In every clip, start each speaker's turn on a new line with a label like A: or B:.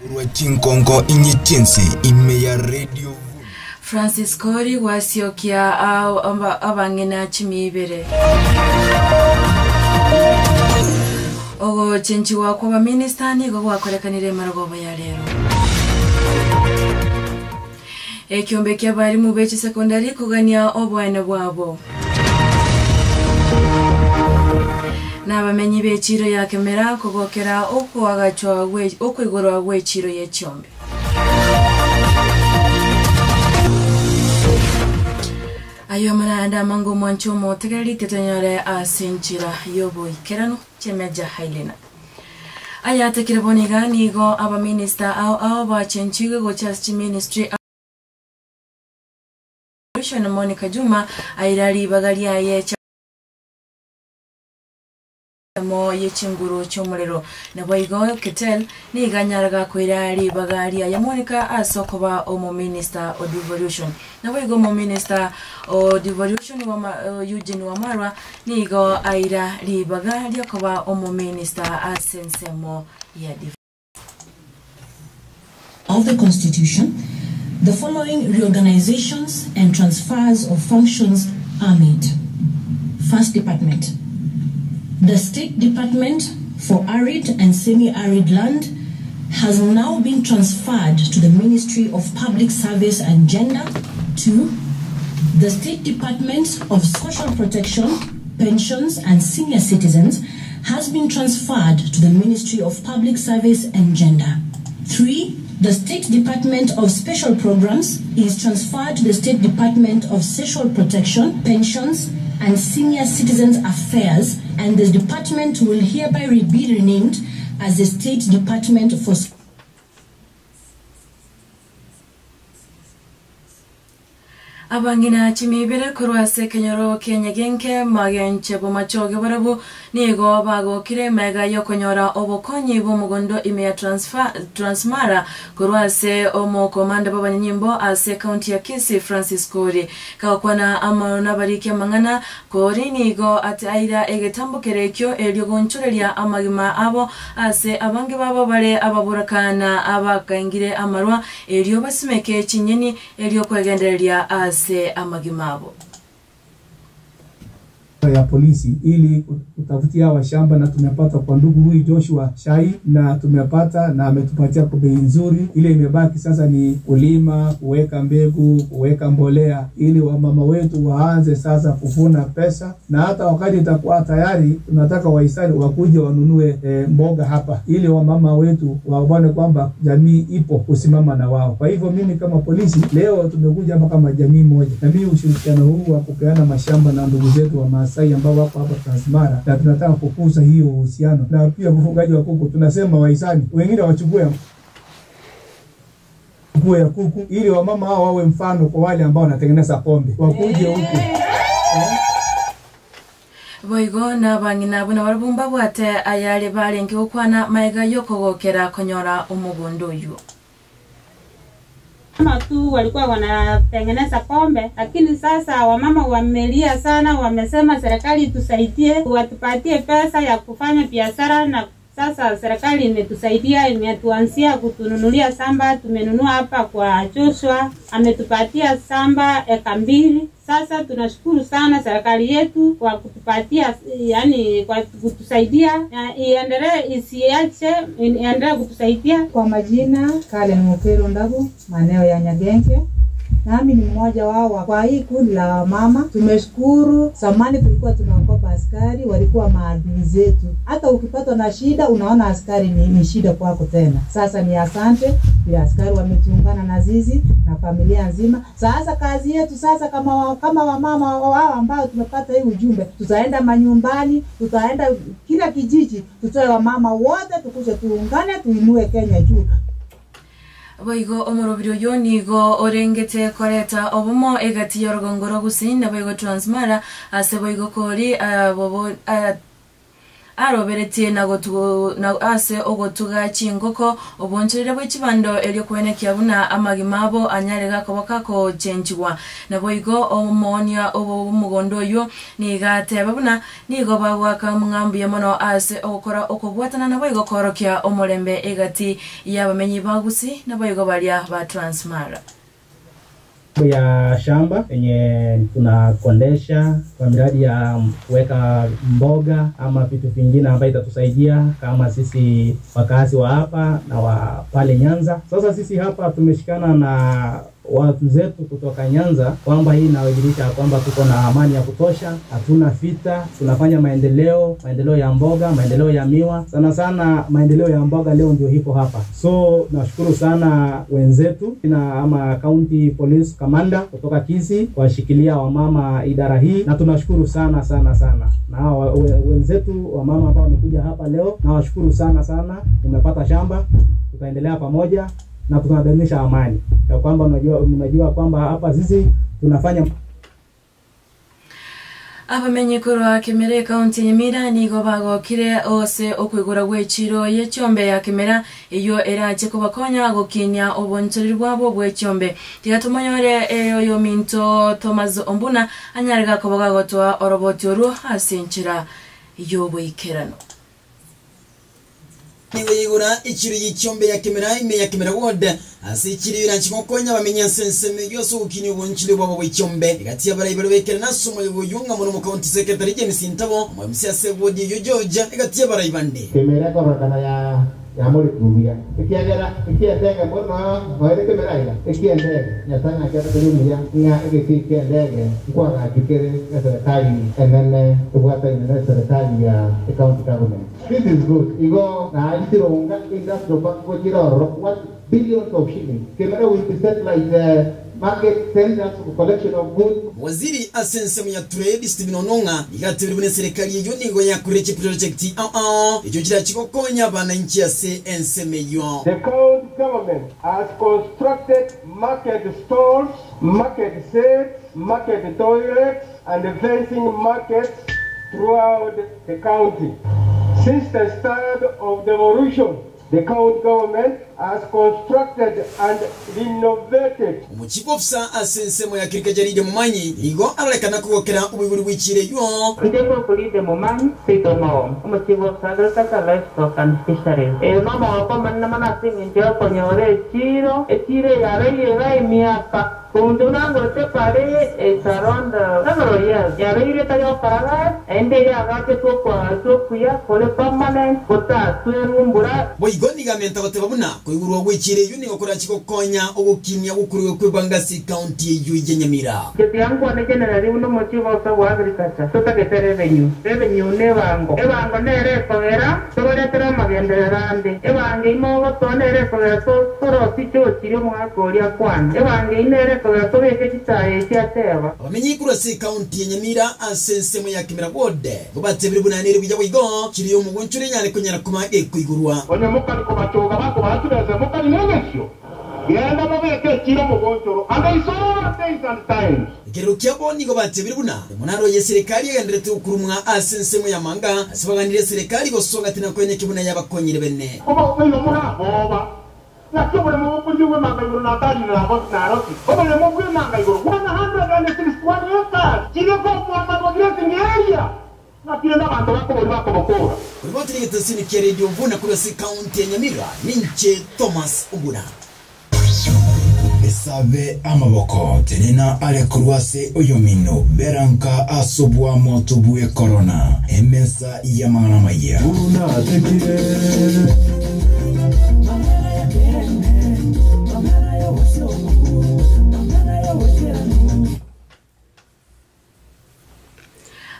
A: Korwa chinkonko inye chi'ense ime ya Radio Vumi.
B: Francis Kori gwasiokia abang'ina chimiibere. Ogochenchigwa kw'abaminista nigo gwakorekanire emarogoba ya rero. Ekiombe ki'abarimu be chisekondari kogania oboene bwabo. Na abamenyi b'echiiro ya Kemera kogokera okoagachwa okoigorwa gw'echiiro y'echiombe. Ayio amo naende amange omwanche omotegereri titonyore ase enchera y'oboikeranu. Chemeja Hailena. Ayatekire bono iga nigo abaminista ao ao bachenchigwe gochia ase chiministry Commission Monica Juma aira ribaga riaye chiamo ye chinguru chi'omorero. Naboigo Keter nigo anyara gakoira ribaga riaye Monica ase okoba omominista o devolution. Naboigo omominista o devolution Eugene Wamalwa nigo aira ribaga riokoba omominista ase ensemo ya devolution.
C: Of the Constitution, the following reorganizations and transfers of functions are made. First Department. The State Department for Arid and Semi-Arid Land has now been transferred to the Ministry of Public Service and Gender. 2. The State Department of Social Protection, Pensions and Senior Citizens has been transferred to the Ministry of Public Service and Gender. 3. The State Department of Special Programs is transferred to the State Department of Social Protection, Pensions and Senior Citizens Affairs, and the department will hereby be renamed as the State Department for
B: Abang'ina chimibere korwa ase ekenyoro ki'enyegenke magenche bomachoge barabwo nigo bagokire emega y'okonyora obokonyi bw'omogondo ime ya Transmara korwa ase omokomanda bw'abanyanyimbo ase ekaunti ya Kisii Francis Koori. Kagokwana amo nabariki amang'ana, Koori nigo aira egetambo kerekio erio gonchoreria amagima abo ase abange babo bare ababoraka na abakaingire amarwa, erio basimeke chinyeni erio kwegendereria ase amagima abo.
D: Ya polisi ili kutafutia hawa shamba na tumepata kwa ndugu huyu Joshua Shai na tumepata na ametupatia kwa bei nzuri. Ile imebaki sasa ni kulima, kuweka mbegu, kuweka mbolea ili wamama wetu waanze sasa kuvuna pesa, na hata wakati itakuwa tayari, tunataka wahisani wakuje wanunue mboga hapa ili wamama wetu waone kwamba jamii ipo kusimama na wao. Kwa hivyo mimi kama polisi leo tumekuja hapa kama jamii moja, na mimi ushirikiano huu wa kupeana mashamba na ndugu zetu wa Maasai ambao wako hapa Transmara, na tunataka kukuza hiyo uhusiano na pia ufugaji wa kuku. Tunasema wahisani wengine wachukue nguo ya kuku ili wamama hao wawe mfano kwa wale ambao wanatengeneza pombe wakuje huku.
B: Boigo nabang'ina buna barabwo mbabwate ayare barenge gokwana maega yokogokera konyora omogondo oywo.
E: Mama tu walikuwa wanatengeneza pombe, lakini sasa wamama wamelia sana, wamesema serikali tusaidie, watupatie pesa ya kufanya biashara. Na sasa serikali imetusaidia, imetuanzia kutununulia samba. Tumenunua hapa kwa Joshua, ametupatia samba eka 2. Sasa tunashukuru sana serikali yetu kwa kutupatia, yani kwa kutusaidia, na iendelee, isiache, iendelee kutusaidia.
F: Kwa majina Kalen Mukero Ndabu, maeneo ya Nyagenge. Nami ni mmoja wao kwa hii kundi la wamama. Tumeshukuru. Zamani tulikuwa tunaogopa askari, walikuwa maadui zetu. Hata ukipatwa na shida unaona askari ni shida kwako tena. Sasa ni asante pia askari wametuungana na zizi na familia nzima. Sasa kazi yetu sasa kama wamama wao ambao tumepata hii ujumbe, tutaenda manyumbani, tutaenda kila kijiji, tutoe wamama wote tukuje tuungane tuinue Kenya juu.
B: Boigo omorobiri oyo nigo orengete koreta obomo egati y'orogongoro gusii na boigo Transmara ase boigo kori bobo Aroberetie na na ase ogotuga chingoko obonchorere bwe chibando erio kwenekia buna amagima abo anyare gakoba gakochenchigwa. Naboigo omoonia omogondo oyio nigo ateba buna nigo bagoaka ng'a mbuya mono ase ogokora okobwatana naboigo koorokia omorembe egati y'abamenyi ba Gusii naboigo baria ba Transmara.
G: Ya shamba yenye tunakondesha kwa miradi ya kuweka mboga ama vitu vingine ambayo itatusaidia kama sisi wakazi wa hapa na wa pale Nyanza. Sasa sisi hapa tumeshikana na watu zetu kutoka Nyanza kwamba hii inawakilisha kwamba tuko na amani ya kutosha, hatuna vita, tunafanya maendeleo, maendeleo ya mboga, maendeleo ya miwa, sana sana maendeleo ya mboga leo ndio iko hapa. So nashukuru sana wenzetu na ama county police commander kutoka Kisii kuwashikilia wamama idara hii, na tunashukuru sana sana sana na hawa wenzetu wamama ambao wamekuja hapa leo, nawashukuru sana sana. Umepata shamba, tutaendelea pamoja na tunadumisha amani ya kwamba mnajua kwamba hapa sisi tunafanya
B: Abamenyi korwa Kemera ekaunti ya Nyamira nigo bagokire ase okoigora gwe echiro ye chiombe ya Kemera eywo erache kobakonya gokinya obonchoreri bwabo bwe chiombe. Tiga tomonyore oyo minto Thomas Ombuna anyare gakoba gagotoa oroboti orwo ase enchera y'oboikerano.
A: Nigo yigura echiro y'ichiombe ya Kemera ime ya Kemera ward ase echiro irachi gokonya bamenya ensenseme yose ogokinya obonchori bwabo bwa echiombe egati y'abarai baria bekere nase omoyogo oywo ng'a mono county secretary James Ntabo omoemisi ase ward eyo George egati y'abarai bande.
H: Kemera ekororokana ya yamurikuria ikiagera ikiendege muno noere Kemera iga ikiendege Nyasaye ng'aki atatorumiria ng'a egeki ikiendege nkwagachukere na serikali enene ebwataine na serikali ya county government. This is good. Igo na itirunga industrial park gochiroro what billions of shillings. Kemera will be set like the market centers for collection of goods.
A: Waziri ase ensemo ya trade Stephen Onong'a igatebire buna eserikali eyo nigo yakorire chiproject ekyo kirachigokonya abananchi ase ensemo eyo.
I: The county government has constructed market stalls, market sets, market toilets, and fencing markets throughout the county. Since the start of devolution, the county government has constructed and renovated.
A: Omochief officer ase ensemo ya Kirika Jaride Momanyi igo arorekana kogokera oboibori bw'echiro eywo.
J: Kijengo kulide Momanyi seito no omochief officer agriculture livestock and fisheries. Mama wako manna mana sing'encho okonyora echiro echiro yabeire iga emiaka kundu nangote pare it's around several years yabeire tari okaraga ende yagache twokuya kore permanent gota twerumbura.
A: Boigo nigamenta goteba buna koigurwa gw'echiro eywo nigo korachi gokonya ogokinia gokuruga kw'ebangasi county eywo ya Nyamira.
J: Ketiangwane generally uno mochief officer wa agriculture totagete revenue revenue ne ebango ebango nere ekogera togoretera amagenderero ande ebango imogotoa nere ekogera torosi chochiri omwaka oria kwana ebango eye nere ekogera tobeke chitaya echiateba.
A: Abamenyi korwa ase ekaunti ya Nyamira ase ensemo ya Kemera ward gobatebire buna nere buya boigo chiri omogonchore nyare konyara koma ekoigurwa.
I: Onye mokari kobachoga bakobatureze mokari negesio genda mobeke echiro omogonchoro and they saw days and times.
A: Ekerero kiabo nigo batebire buna omonaro ya serikali egenderete gokurumwa ase ensemo ya manga ase baganire serikali gosonga tina kwenye kibuna yabakonyire bene.
I: Oba oino muraboba nakyo buri mubundi we manga iguru natali na bosi na rosi oba ne mugwe manga iguru 161 acres kiri ko mwamba go grazing area nakire n'abantu bakobori bakobokora.
A: Ripoti ni kia Radio Mvuna kuri ase county ya Nyamira ninche Thomas Ombuna.
K: Esabe amaboko tenena alekurwase oyomino beranka asobwa moto bwe corona emesa ya mangana maya.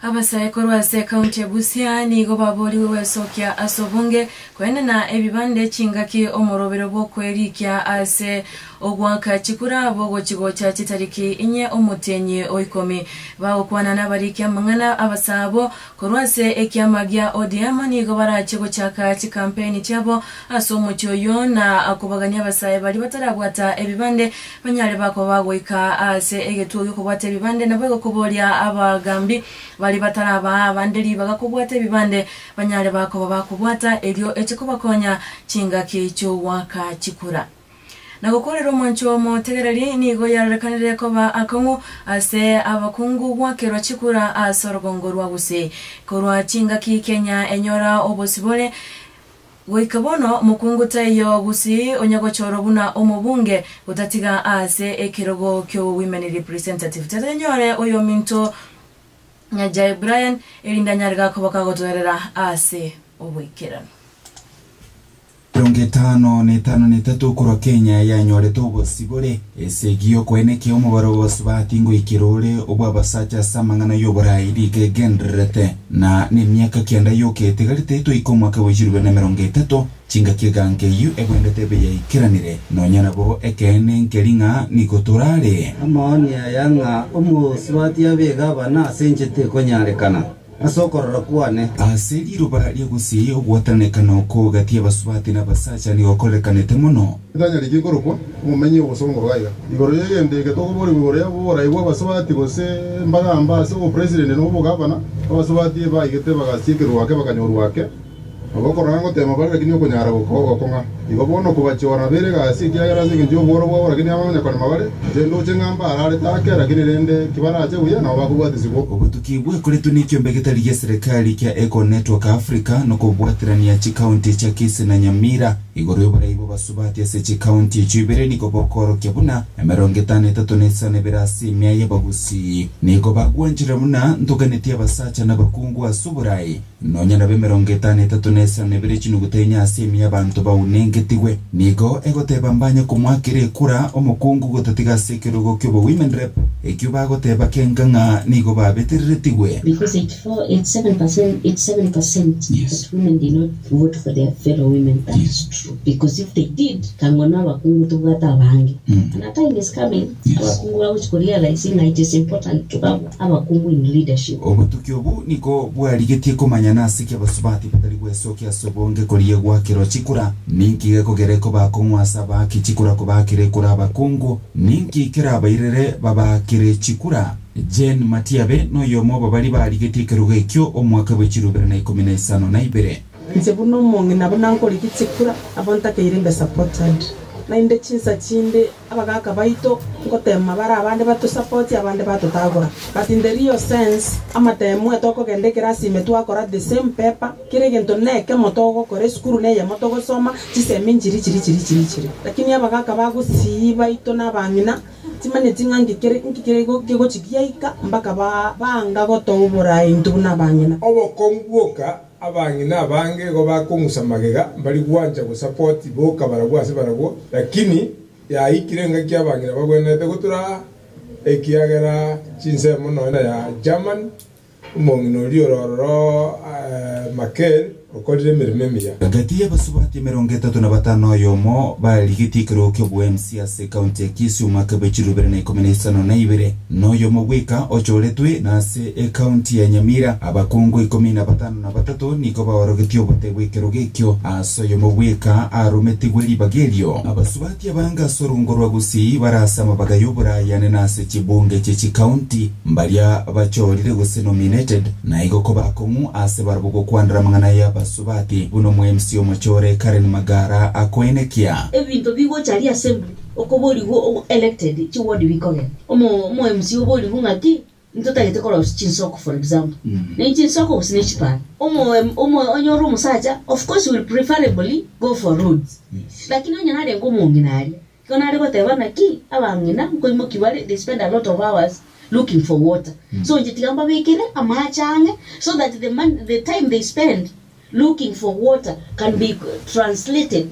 B: Abasae korwa ase ekaunti ya Busia nigo baboriwe gwesokia ase obunge koenena ebibande chingaki omorobero bwokwerikia ase ogwaka chikura bogochigocha chitariki inye omotenyi oikomi bagokwana n'abarikia amang'ana abasabo korwa ase ekiama gia ODM nigo barache gochaka chikampeni chiabo ase omochi oyo na akobagania abasae bari batarabwata ebibande banyare bakoba bagoika ase egetuo giokobwata ebibande nabo egokoboria abagambi bari batarabaa abande ribaga kobwata ebibande banyare bakoba bakobwata erio eche kobakonya chingaki chi'ogoaka chikura. Na gokorera omwancho omotegereri nigo yarorekanire koba akong'u ase abakungu gwakerwa chikura ase orogongo rwa Gusii. Korwa chingaki Kenya enyora obosibore, goika bono mokungu taiyo Gusii onya gochorwa buna omobunge gotatiga ase ekerogo ki'owomen representative. Tatoyenyore oyominto Nyajae Brian erinde anyare gakoba kagotoerera ase oboikeranu.
L: Emerongo etano na etano na etato korwa Kenya yanyorete obosibore. Esegi y'okoenekia omobaro bw'abasubati ngoikera ore obw'abasacha ase amang'ana y'oborai nigo egendererete, na nemiaka kianda yoka etigarete toike omwaka bwe chirubere na emerongo etato, chingaki eganka eyio egwenerete ebe yaikeranire. Nonya nabo ekeene nkeri ng'a nigo torare.
M: Amaoni aya ng'a omosubati abe egavana ase inche tekonyarekana. Ase okorora kwane.
L: Ase riroba ria gusii ogwatananekana oko gati y'abasubati na abasacha nigo korerekanete mono.
N: Tanyariki nkorokwa omomenyi obosongo iga iga. Igoro y'egento eke tokoborigwa igoro y'oborai bw'abasubati gose mbagamba ase obopresident na obogavana, abasubati ebaigete bagasiekerwa ake bakanyorwa ake. Nabo okorora ngotema bare lakini okonyara gokong'a. Igo bono kobachora nabere egasi ekiagera ase engencho y'obworo bwabo lakini abamanya korema bare, inche ndoche ng'a mbararete ake lakini rende kibarache buya nabo bakobwatisibwa.
L: Obotuki bwakoretwe nekiombe getari gia serikali kia Eco Network Africa nokobwaterania chikaunti chia Kisii na Nyamira igoro y'oborai bw'abasubati ase chikaunti echio ibere nigo bokoorokia buna emerongo etano etato na isano ebere ase emia y'abagusii nigo bagwanchire buna ntoganetie abasacha na abakungu ase oborai. Nonya nabo emerongo etano etato na esano na ebere chinuguta inye ase emiya abanto baunengetigwe. Nigo egoteba mbanye komoakera ekura omokungu gotatiga ase ekerogo ki'obo Women Rep, ekio bagoteba kenga ng'a nigo babetereretigwe.
O: Because 84, 87%, 87% that women did not vote for their fellow women. That is true. Because if they did, kang'o na abakungu tobwate abange. And a time is coming, abakungu bagochi korealize ng'a it is important to have abakungu in leadership.
L: Obotuki obo nigo bwarigetie komanya nase ki abasubati batari gwesokia ase obonge koria gwakerwa chikura. Ninki gekogera ekoba akong'u ase abaaki chikura kobaakera ekura abakungu? Ninki kerabairere babaakere chikura? Jane Matiabe noyomo obo baria barigetie ekerogo ekio omwaka bwe chirubere na ikomi na isano na ibere.
P: Inche buna omong'ina buna nkorigia chikura, nabo ntakeire mbe supported. Naende chinsa chinde abagaka baito ngotema bare abande batosupport abande batotagora. But in the real sense, amatemu etokogenda ekerasi ime twakora the same paper, kera egento nekemo togokora, esukuru neyemo togosoma, chisemi nchiri chiri chiri chiri chiri. Lakini abagaka ba gusii baito na abang'ina, timanyeti ng'a nki kere nki kere kegochi giaika mpaka ba banga gotoa oboraai intwe buna abang'ina.
I: Obokong'u bwoka Abang'ina abange igo bakong'usa magega, mbari gwancha gosapoti boka barabwo ase barabwo, lakini yaikire engaki abang'ina bagwenerete gotura ekiagera chinsemo nonya ya German, omong'ina oria ore ororo Merkel okorire emeremo emiya.
L: Gati y'abasubati emerongo etato na batano oyomo barigetie ekerogo ki'oboMC ase ekaunti ya Kisii omwaka bwe chilifu ibere na ikomi na isano na ibere, Noyomo bweka ochoretwe nase ekaunti ya Nyamira. Abakungu ikomi na batano na batato nigo baorogetie obote bw'ekerogo ekio, ase oyomo bweka arometigwe ribaga erio. Abasubati abange ase orungo rwa Gusii bare ase amabaga y'oborayane na ase chibunge chie chikaunti, mbaria bachorire gose nominated, na igo koba akong'u ase barabwo gokwanera amang'ana y'abasubati, buna omo-MC omochore Karen Magara akoenekia.
O: Ebinto bigocha aria assembly. Okoborigwa o elected chi ward bikogenda. Omo omo MCA oborigwe ng'aki ntotagete korosia chinsoko for example. Ne chinsoko gose ne chipara. Omo omo onyore omosacha of course will preferably go for roads. Lakini onye narenge omong'ina aria, igo nare goteba naki abang'ina nkoimoki bare they spend a lot of hours looking for water. So inche tiga mbabekere amache ang'e so that the mon the time they spend looking for water can be translated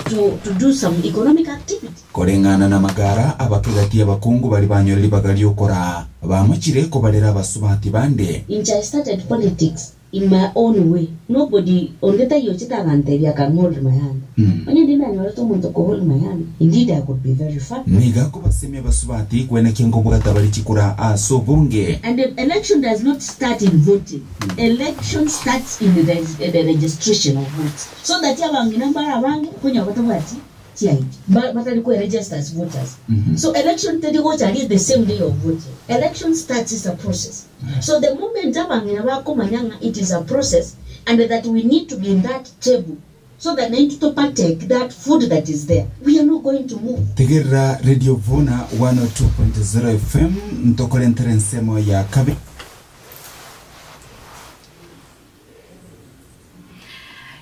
O: to to do some economic activity.
L: Koreng'ana namagara, abakegati abakungu baria banyore ribaga ri'okoraa, bamochire kobarera abasubati bande.
O: Inche I started politics in my own way, nobody onde taiyo ochete agantebia akang hold my hand. Onye ndi nanyorete omonto ko hold my hand, indeed I could be very far.
L: Nigo akobasemia abasubati kwenekia nkobwata bare chikura ase obonge.
O: And election does not start in voting, election starts in the registration of votes. So that abang'ina mbare abange konya batabwati chi ID batari kwe register as voters. So election teri gocha aria the same day of voting. Election starts is a process. So the moment abang'ina bakomanya ng'a it is a process and that we need to be in that table so that naintwe to partake that food that is there, we are not going to move.
L: Tegerera Radio Vuna 102.0 FM ntokorentere ensemo ya kabe.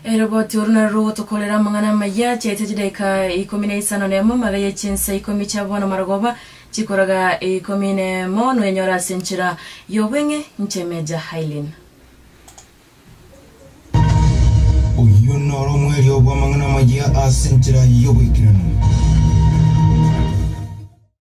B: Eroboti oru naru rogotokorera amang'ana amaya chiaete chidaeka ikomi na isano na emo maga ye chinsa ikomi chia bono marogoba chikoraga ikomi na emo noenyora ase enchera ya obweng'e inche Meja Hailin.
K: Oyio noro omwerio bw'amang'ana amaya ase enchera y'oboikeranu.